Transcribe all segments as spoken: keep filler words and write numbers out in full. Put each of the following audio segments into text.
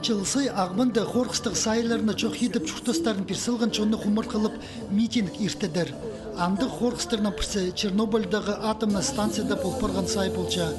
Чыл сай Ағбанда хорғыстығ сайылларына чох идіп чуртастарын пир салған чонны хумартхылап митинг иртедер. Андағ хорғыстарның пірсі Чернобыльдағы атомнай станцияда пол парған сай полча.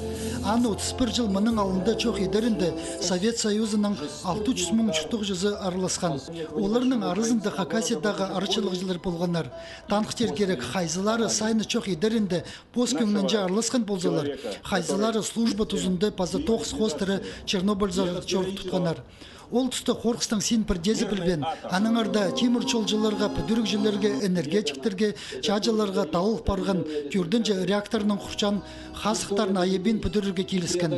Аны отыс пір чыл мының алнында чох идерінде Совет Союзының алты чӱс муң чуртағҷызы араласхан. Оларның аразында Хакасиядағы арачылығҷылар полғаннар. Таныхтир кирек, хайзылары сайны чох идерінде пос кӧңнінҷе араласхан ползалар, хайзылары служба тузында паза тоғыс хоостыра Чернобыльзар чорых тутханнар. Ол туста хорғыстың син пірдеезі пілбеен, аннаңар даа тимір чолҷыларға, пӱдірігҷілерге, энергетиктерге, чааҷыларға таллығ парған тӧртінҷі реакторның хурчаан хазыхтарын айабин пӱдірерге киліскен.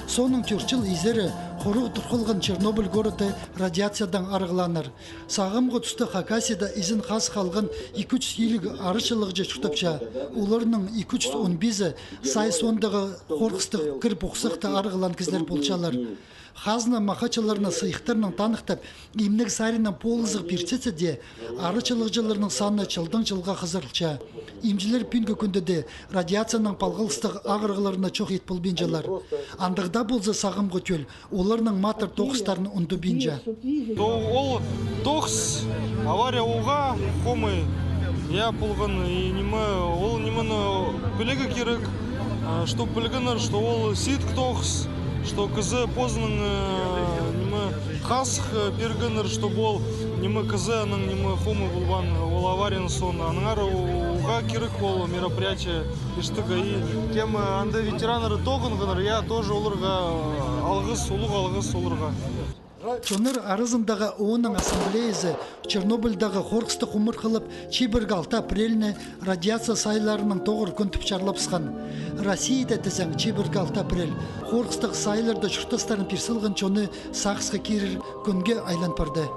Соонаң тӧрт чыл изере хорығ турғылған Чернобыль городта радиациядаң арығлааннар. Сағамғы туста Хакасияда изен хазых алған ікі чӱс илиг арачылығҷы чуртапча. Оларның ікі чӱс он пизі сай соондағы хорғыстығ кір-пухсахта арығлаан кізілер полчалар. Хазна махачыларны сыйыхтарнаң таныхтап, имнег саринаң полызығ пирчетсе дее, арачылығҷыларның саны чылдаң чылға хызарылча. Имҷілер пӱӱнгі кӱнде дее радиациянаң палғалыстығ ағырығларны чох ит полбинчалар. Андағ даа полза, сағамғы тӧл оларның матыр тоғыстарын ундубинча. Ол тоғыс, авария уғаа хомай, я, полған, и ниме, ол нимені пілерге кирек, а, чтоб пілгеннер, что ол сидік тоғыс, что кізі позының, э, ниме, хазых, э, пиргеннер, чтоб ол ниме, кізі аның ниме хомай полбаан, ол аварияның соонда. Аннаңар уғаа кирек ол мероприятие. Иштіг, и кем, э, анда ветераннар тоғынғаннар, я, тоже оларға, э, алғыс, улуғ алғыс оларға. Чоннар аразындағы ООН-ның ассамблеязы Чернобыльдағы хорғысты хумартхылап, чибіргі алты апрельні радиация сайылларының тоғыр кӱн тіп чарлапсхан. Россияда тізең, чибіргі алты апрель хорғыстығ сайылларда чуртастарын пир салған чонны сағысха кирер кӱнге айлан парды.